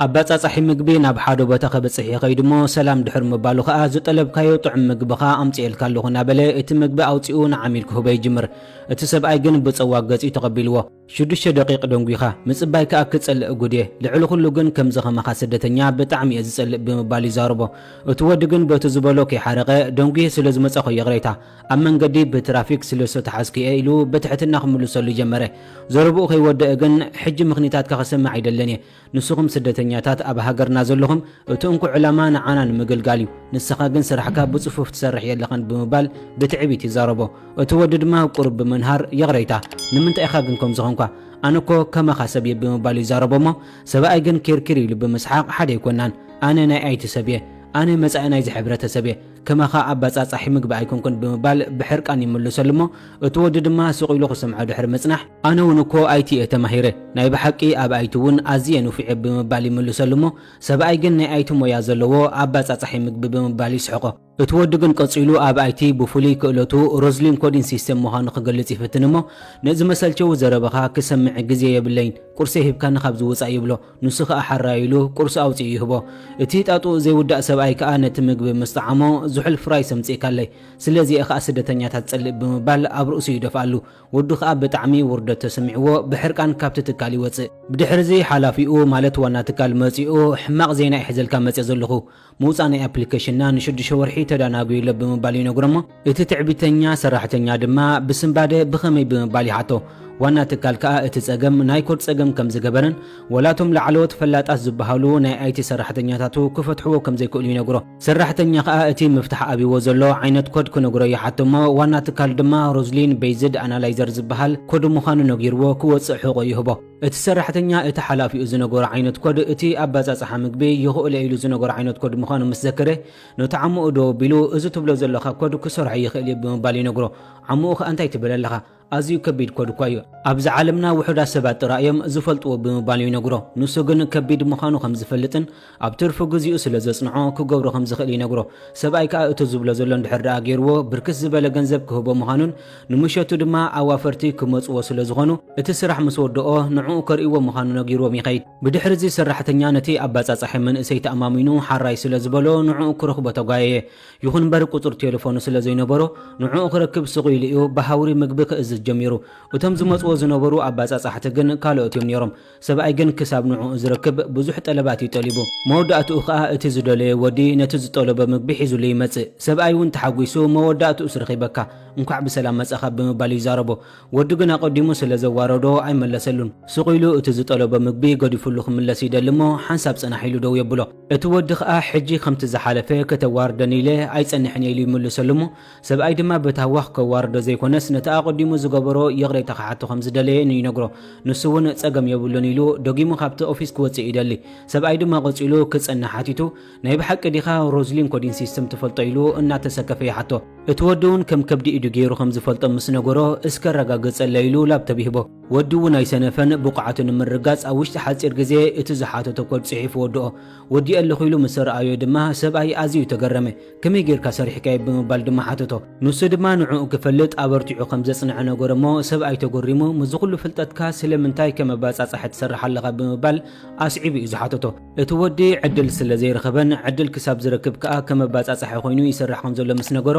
ኣባጻጻሒ ምግቢ ናብ ሓደ ቦታ ከብጽሕ ይኸይድ እሞ፣ ሰላም ድሕሪ ምባሉ ኸኣ፣ ዝጠለብካዮ ጥዑም ምግቢ ኸኣ ኣምጽኤልካ ኣለኹ እናበለ፣ እቲ ምግቢ ኣውጺኡ ንዓሚል ክህቦ ይጅምር። እቲ ሰብኣይ ግን ብጸዋግ ገጽ እዩ ተቐቢልዎ። ሽዱሽተ ደቂቕ ደንጒኻ፣ ምጽባይ ከኣ ክጸልእ ጉድ እየ። ልዕሊ ኩሉ ግን ከምዚ ኸማኻ ስደተኛ ብጣዕሚ እየ ዝጸልእ ብምባል ይዛረቦ። እቲ ወዲ ግን በቲ ዝበሎ ከይሓረቐ፣ ደንጒየ ስለ ዝመጻኹ ይቕሬታ፣ ኣብ መንገዲ ብትራፊክ ስለ ዝተታሓዝኩ እየ ኢሉ ብትሕትና ክምልሰሉ ጀመረ። ዘረብኡ ከይወደአ ግን፣ ሕጂ ምኽኒታትካ ክሰምዕ ኣይደልን እየ። ንስኹም ስደተኛታት ኣብ ሃገርና ዘለኹም፣ እቲ እንኮ ዕላማ ንዓና ንምግልጋል እዩ። ንስኻ ግን ስራሕካ ብጽፉፍ ትሰርሕ የለኻን ብምባል ብትዕቢት ይዛረቦ። እቲ ወዲ ድማ ቁሩብ ብምንሃር፣ ይቕሬታ፣ ንምንታይ ኢኻ ግን ከምዚ ኾንኳ? ኣነ እኮ ከማኻ ሰብ እየ ብምባል ይዛረቦ እሞ፣ ሰብኣይ ግን ኪርኪር ኢሉ ብምስሓቕ ሓደ ኣይኮናን። ኣነ ናይ ኣይቲ ሰብ እየ። ኣነ መጻኢ ናይዚ ሕብረተሰብ እየ። ከማኻ ኣባጻጻሒ ምግቢ ኣይኮንኩን ብምባል ብሕርቃን ይምልሰሉ እሞ፣ እቲ ወዲ ድማ ስቕ ኢሉ ክሰምዖ ድሕሪ ምጽናሕ፣ ኣነ እውን እኮ ኣይቲ እየ ተማሂረ። ናይ ብሓቂ ኣብ ኣይቲ እውን ኣዝየ ንፉዕ እየ ብምባል ይምልሰሉ እሞ፣ ሰብኣይ ግን ናይ ኣይቲ ሞያ ዘለዎ ኣባጻጻሒ ምግቢ ብምባል ይስሕቆ። እቲ ወዲ ግን ቀጺሉ ኣብ ኣይቲ ብፍሉይ ክእለቱ ሮዝሊን ኮዲን ሲስተም ምዃኑ ክገልጽ ይፍትን እሞ፣ ነዚ መሰልቸዊ ዘረባኻ ክሰምዕ ግዜ የብለይን፣ ቁርሰይ ሂብካኒ ካብዚ ውጻእ ይብሎ። ንሱ ኸኣ ሓራይ ኢሉ ቁርሲ ኣውጺኡ ይህቦ። እቲ ጣጥኡ ዘይውዳእ ሰብኣይ ከኣ ነቲ ምግቢ ምስ ጠዓሞ ዝሑል ፍራይስ ኣምጺእካለይ፣ ስለዚ እየ ኸኣ ስደተኛታት ጸልእ ብምባል ኣብ ርእሱ ይደፍኣሉ። ወዱ ኸኣ ብጣዕሚ ውርደት ተሰሚዕዎ ብሕርቃን ካብቲ ትካል ይወጽእ። ብድሕርዚ ሓላፊኡ ማለት ዋና ትካል መጺኡ ሕማቕ ዜና እየ ሒዘልካ መጺአ ዘለኹ። ምውጻእ ናይ ኣፕሊኬሽንና ንሽዱሽተ ወርሒ ተዳናጉዩ ኣሎ ብምባል ይነግሮ እሞ፣ እቲ ትዕቢተኛ ሰራሕተኛ ድማ ብስንባደ ብኸመይ ብምባል ይሓቶ። ዋና ትካል ከኣ እቲ ጸገም ናይ ኮድ ጸገም ከም ዝገበረን፣ ወላቶም ላዕለዎት ፈላጣት ዝበሃሉ ናይ ኣይቲ ሰራሕተኛታቱ ክፈትሕዎ ከም ዘይክእሉ ይነግሮ። ሰራሕተኛ ከኣ እቲ ምፍታሕ ኣብይዎ ዘሎ ዓይነት ኮድ ክነግሮ ይሓቶ እሞ፣ ዋና ትካል ድማ ሮዝሊን ቤይዝድ ኣናላይዘር ዝበሃል ኮድ ምዃኑ ነጊርዎ ክወጽእ ሕቖ ይህቦ። እቲ ሰራሕተኛ እቲ ሓላፊኡ ዝነገሮ ዓይነት ኮድ እቲ ኣባጻጽሓ ምግቢ ይኽእሎ ኢሉ ዝነገሮ ዓይነት ኮድ ምዃኑ ምስ ዘከረ፣ ነቲ ዓሞኡ ደው ኣቢሉ፣ "እዚ ትብሎ ዘለኻ ኮድ ክሰርሖ ይኽእል እዩ" ብምባል ይነግሮ። ዓሞኡ ከኣ፣ "እንታይ ትብል ኣለኻ? ኣዝዩ ከቢድ ኮድ እኳ እዩ። ኣብዚ ዓለምና ውሑዳት ሰባት ጥራይ እዮም ዝፈልጥዎ" ብምባል ይነግሮ። ንሱ ግን ከቢድ ምዃኑ ከም ዝፈልጥን ኣብ ትርፊ ግዜኡ ስለ ዘጽንዖ ክገብሮ ከም ዝኽእል ይነግሮ። ሰብኣይ ከኣ እቲ ዝብሎ ዘሎ እንድሕር ደኣ ገይርዎ ብርክት ዝበለ ገንዘብ ክህቦ ምዃኑን ንምሸቱ ድማ ኣዋፈርቲ ክመጽዎ ስለ ዝኾኑ እቲ ስራሕ ምስ ወድኦ ንዕኡ ከርእይዎ ምዃኑ ነጊርዎም ይኸይድ። ብድሕሪ እዚ ሰራሕተኛ ነቲ ኣባጻጻሒ መንእሰይ ተኣማሚኑ ሓራይ ስለ ዝበሎ ንዕኡ ክረኽቦ ተጓየየ። ይኹን እምበር ቁጽሪ ቴሌፎኑ ስለ ዘይነበሮ ንዕኡ ክረክብ ስቕ ኢሉ እዩ ብሃውሪ ምግቢ ክእዝዝ ጀሚሩ። እቶም ዝመጽዎ ዝነበሩ ኣባጻጻሕቲ ግን ካልኦት እዮም ነይሮም። ሰብኣይ ግን ክሳብ ንዕኡ ዝረክብ ብዙሕ ጠለባት እዩ ጠሊቡ። መወዳእትኡ ከኣ እቲ ዝደለዮ ወዲ ነቲ ዝጠለቦ ምግቢ ሒዙሉ ይመጽእ። ሰብኣይ እውን ተሓጒሱ መወዳእትኡስ ረኺበካ፣ እንኳዕ ብሰላም መጻኻ ብምባል ይዛረቦ። ወዲ ግን ኣቐዲሙ ስለ ዘዋረዶ ኣይመለሰሉን። ስቕ ኢሉ እቲ ዝጠለቦ ምግቢ ገዲፉሉ ክምለስ ይደሊ እሞ ሓንሳብ ጽናሕ ኢሉ ደው የብሎ። እቲ ወዲ ከኣ ሕጂ ከምቲ ዝሓለፈ ከተዋርደኒ ኢለ ኣይጸንሕን እየ ኢሉ ይምልሰሉ እሞ ሰብኣይ ድማ በቲ ሃዋኽ ከዋርዶ ዘይኮነስ ነቲ ኣቐዲሙ ዝገበሮ ይቕሬታ ክሓቶ ከም ዝደለየ ንይነግሮ። ንሱ እውን ጸገም የብሉን ኢሉ ደጊሙ ካብቲ ኦፊስ ክወጽእ ይደሊ። ሰብኣይ ድማ ቀጺሉ ክጸንሕ ሓቲቱ፣ "ናይ ብሓቂ ዲኻ ሮዝሊን ኮዲን ሲስተም ትፈልጦ?" ኢሉ እናተሰከፈ ይሓቶ። እቲ ወዲ እውን ከም ከብዲ ኢዱ ገይሩ ከም ዝፈልጦ ምስ ነገሮ፣ "እስከ ኣረጋግጸለይ" ኢሉ ላፕቶፕ ይህቦ። ወዲ እውን ኣይሰነፈን፣ ብቕዓቱ ንምርጋጽ ኣብ ውሽጢ ሓጺር ግዜ እቲ ዝሓተቶ ኮድ ጽሒፉ ወድኦ። "ወዲኤ ኣለኹ" ኢሉ ምስ ኣርኣዮ ድማ ሰብኣይ ኣዝዩ ተገረመ። "ከመይ ጌርካ ሰሪሕካዮ?" ብምባል ድማ ሓተቶ። ንሱ ድማ ንዕኡ ክፈልጥ ኣበርቲዑ ከም ዘጽንዐ ነገሮ እሞ ሰብኣይ ተጎሪሙ፣ "ምስዚ ኩሉ ፍልጠትካ ስለምንታይ ከም ኣባጻጻሒ ትሰርሕ ኣለኻ?" ብምባል ኣስዒቡ እዩ ዝሓተቶ። እቲ ወዲ ዕድል ስለ ዘይረኸበን ዕድል ክሳብ ዝረክብ ከኣ ከም ኣባጻጻሒ ኮይኑ ይሰርሕ ከም ዘሎ ምስ ነገሮ፣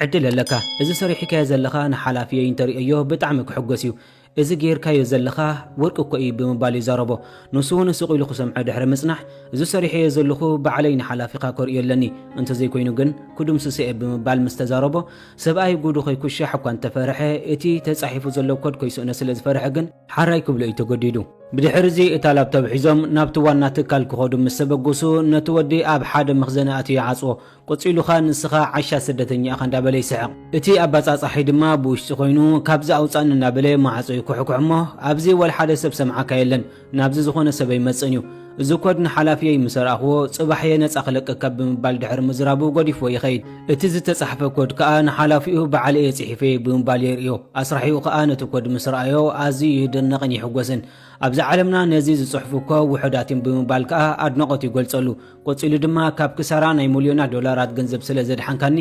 "ዕድል ኣለካ። እዚ ሰሪሕካዮ ዘለኻ ንሓላፍየይ እንተርእዮ ብጣዕሚ ክሕጎስ እዩ። እዚ ጌርካዮ ዘለኻ ወርቂ እኮ እዩ" ብምባል ይዛረቦ። ንሱ እውን ስቕ ኢሉ ክሰምዖ ድሕሪ ምጽናሕ፣ "እዚ ሰሪሐዮ ዘለኹ ባዕለይ ንሓላፊኻ ከርእዮ ኣለኒ፣ እንተዘይኮይኑ ግን ክድምስሶ እየ" ብምባል ምስ ተዛረቦ፣ ሰብኣይ ጉዱ ከይኩሻሕ እኳ እንተፈርሐ፣ እቲ ተጻሒፉ ዘሎ ኮድ ከይስእኖ ስለ ዝፈርሐ ግን፣ ሓራይ ክብሎ እዩ ተገዲዱ። ብድሕሪ እዚ እታ ላፕቶፕ ሒዞም ናብቲ ዋና ትካል ክኸዱ ምስ ተበገሱ፣ ነቲ ወዲ ኣብ ሓደ መኽዘን ኣትዩ ይዓጽዎ። ቀጺሉ ኸኣ ንስኻ ዓሻ ስደተኛ ኢኻ እንዳበለ ይስሕቕ። እቲ ኣባጻጻሒ ድማ ብውሽጢ ኮይኑ፣ "ካብዚ ኣውጻእኒ" እንዳበለ ማዕጾ ይኩሕኩሕ እሞ፣ ኣብዚ ወላ ሓደ ሰብ ሰምዓካ የለን፣ ናብዚ ዝኾነ ሰብ ኣይመጽእን እዩ። "እዚ ኮድ ንሓላፍየይ ምስ ኣርኣኽዎ፣ ጽባሕ እየ ነጻ ክለቀካ" ብምባል ድሕሪ ምዝራቡ ገዲፍዎ ይኸይድ። እቲ ዝተጻሕፈ ኮድ ከኣ ንሓላፊኡ ባዕለ እየ ጽሒፈ ብምባል የርእዮ። ኣስራሒኡ ከኣ ነቲ ኮድ ምስ ረኣዮ ኣዝዩ ይድነቕን ይሕጎስን። "ኣብዚ ዓለምና ነዚ ዝጽሕፉ እኮ ውሑዳት እዮም" ብምባል ከኣ ኣድናቖት ይገልጸሉ። ቀጺሉ ድማ፣ "ካብ ክሳራ ናይ ሚልዮናት ዶላራት ገንዘብ ስለ ዘድሓንካኒ፣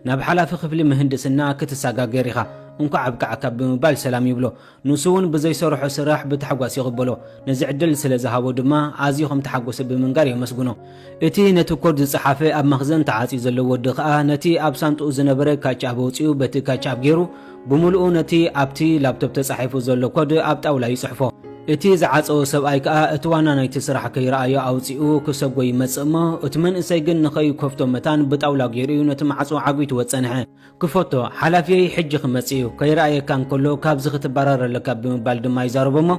ናብ ሓላፊ ክፍሊ ምህንድስና ክትሰጋገር ኢኻ። እንኳዕ ኣብቃዓካ ብምባል ሰላም ይብሎ። ንሱ እውን ብዘይሰርሖ ስራሕ ብታሕጓስ ይቕበሎ። ነዚ ዕድል ስለ ዝሃቦ ድማ ኣዝዩ ከም ተሓጎሰ ብምንጋር የመስግኖ። እቲ ነቲ ኮድ ዝጸሓፈ ኣብ መኽዘን ተዓጽዩ ዘሎ ወዲ ከኣ ነቲ ኣብ ሳንጥኡ ዝነበረ ካቻብ ኣውጺኡ በቲ ካቻብ ገይሩ ብምሉኡ ነቲ ኣብቲ ላፕቶፕ ተጻሒፉ ዘሎ ኮድ ኣብ ጣውላ ይጽሕፎ። እቲ ዝዓጸወ ሰብኣይ ከኣ እቲ ዋና ናይቲ ስራሕ ከይረኣዮ ኣውጺኡ ክሰጎ ይመጽእ እሞ እቲ መንእሰይ ግን ንኸይከፍቶ መታን ብጣውላ ገይሩ እዩ ነቲ ማዕጾ ዓጒትዎ ጸንሐ። ክፈቶ፣ ሓላፊየይ ሕጂ ክመጽእ እዩ፣ ከይረኣየካ እንከሎ ካብዚ ክትበራር ኣለካ ብምባል ድማ ይዛረቦ እሞ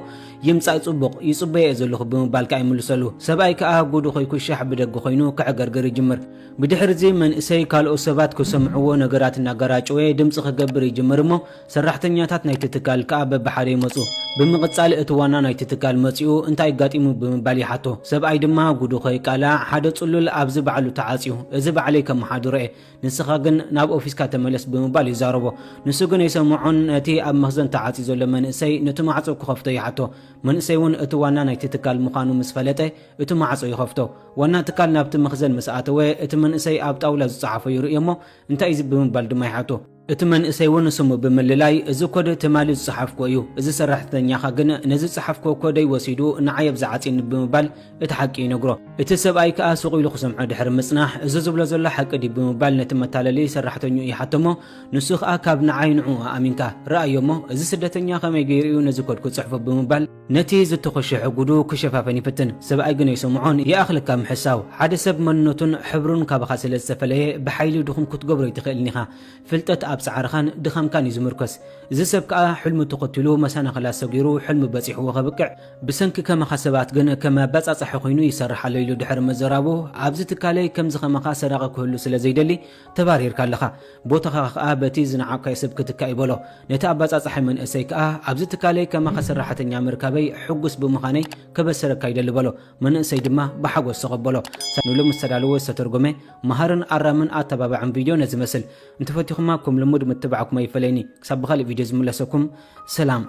ይምጻእ ጽቡቕ፣ ይጽበዮ እየ ዘለኹ ብምባል ከኣ ይምልሰሉ። ሰብኣይ ከኣ ጉዱ ከይኩሻሕ ብደገ ኮይኑ ክዕገርግር ይጅምር። ብድሕሪ እዚ መንእሰይ ካልኦት ሰባት ክሰምዕዎ ነገራት እናገራጨወ ድምጺ ክገብር ይጅምር እሞ ሰራሕተኛታት ናይቲ ትካል ከኣ በብሓደ ይመጹ። ብምቕጻል እቲ ዋና ናይቲ ትካል መጺኡ እንታይ ኣጋጢሙ ብምባል ይሓቶ። ሰብኣይ ድማ ጉዱ ከይቃላዕ ሓደ ጽሉል ኣብዚ ባዕሉ ተዓጽዩ፣ እዚ ባዕለይ ከመሓድሮ እየ፣ ንስኻ ግን ናብ ኦፊስካ ተመለስ ብምባል ይዛረቦ። ንሱ ግን ኣይሰምዖን። ነቲ ኣብ መኽዘን ተዓጽዩ ዘሎ መንእሰይ ነቲ ማዕጾ ክኸፍቶ ይሓቶ። መንእሰይ እውን እቲ ዋና ናይቲ ትካል ምዃኑ ምስ ፈለጠ እቲ ማዕጾ ይኸፍቶ። ዋና ትካል ናብቲ መኽዘን ምስ ኣተወ እቲ መንእሰይ ኣብ ጣውላ ዝጸሓፎ ይርእዮ እሞ እንታይ እዩ እዚ ብምባል ድማ ይሓቶ። እቲ መንእሰይ እውን ስሙ ብምልላይ እዚ ኮድ ትማሊ ዝጸሓፍኮ እዩ፣ እዚ ሰራሕተኛኻ ግን ነዚ ዝጸሓፍኮ ኮደይ ወሲዱ ንዓይ ኣብዚ ዓጽዩኒ ብምባል እቲ ሓቂ ይነግሮ። እቲ ሰብኣይ ከኣ ስቕ ኢሉ ክሰምዖ ድሕሪ ምጽናሕ፣ እዚ ዝብሎ ዘሎ ሓቂ ድዩ ብምባል ነቲ መታለሊ ሰራሕተኛኡ ይሓቶ እሞ፣ ንሱ ከኣ ካብ ንዓይ ንዕኡ ኣሚንካ፣ ረኣዮ እሞ፣ እዚ ስደተኛ ከመይ ገይሩ እዩ ነዚ ኮድ ክጽሕፎ ብምባል ነቲ ዝተኾሸሐ ጉዱ ክሸፋፈን ይፍትን። ሰብኣይ ግን ኣይሰምዖን፣ ይኣኽለካ ምሕሳው። ሓደ ሰብ መንነቱን ሕብሩን ካባኻ ስለ ዝተፈለየ ብሓይሊ ድኹም ክትገብሮ ኣይትኽእልን ኢኻ። ፍልጠት ኣብ ጻዕርኻን ድኻምካን እዩ ዝምርኮስ። እዚ ሰብ ከኣ ሕልሙ ተኸቲሉ መሰናኽላት ሰጊሩ ሕልሙ በጺሕዎ ከብቅዕ ብሰንኪ ከማኻ ሰባት ግን ከም ኣባጻጻሒ ኮይኑ ይሰርሕ ኣሎ ኢሉ ድሕሪ ምዝራቡ፣ ኣብዚ ትካለይ ከምዚ ከማኻ ሰራቒ ክህሉ ስለ ዘይደሊ ተባሪርካ ኣለኻ። ቦታኻ ከኣ በቲ ዝነዓቕካዮ ሰብ ክትካእ እዩ በሎ። ነቲ ኣባጻጻሒ መንእሰይ ከኣ ኣብዚ ትካለይ ከማኻ ሰራሕተኛ ምርካበይ ሕጉስ ብምዃነይ ከበስረካ ይደሊ በሎ። መንእሰይ ድማ ብሓጎስ ተቐበሎ። ንሎሚ ዝተዳለወ ዝተተርጎመ መሃርን ኣራምን ኣተባባዕን ቪድዮ ነዚ መስል። እንተፈቲኹማ ከም ልሙድ ምትባዕኩም ኣይፈለየኒ። ክሳብ ብኻልእ ቪድዮ ዝምለሰኩም ሰላም።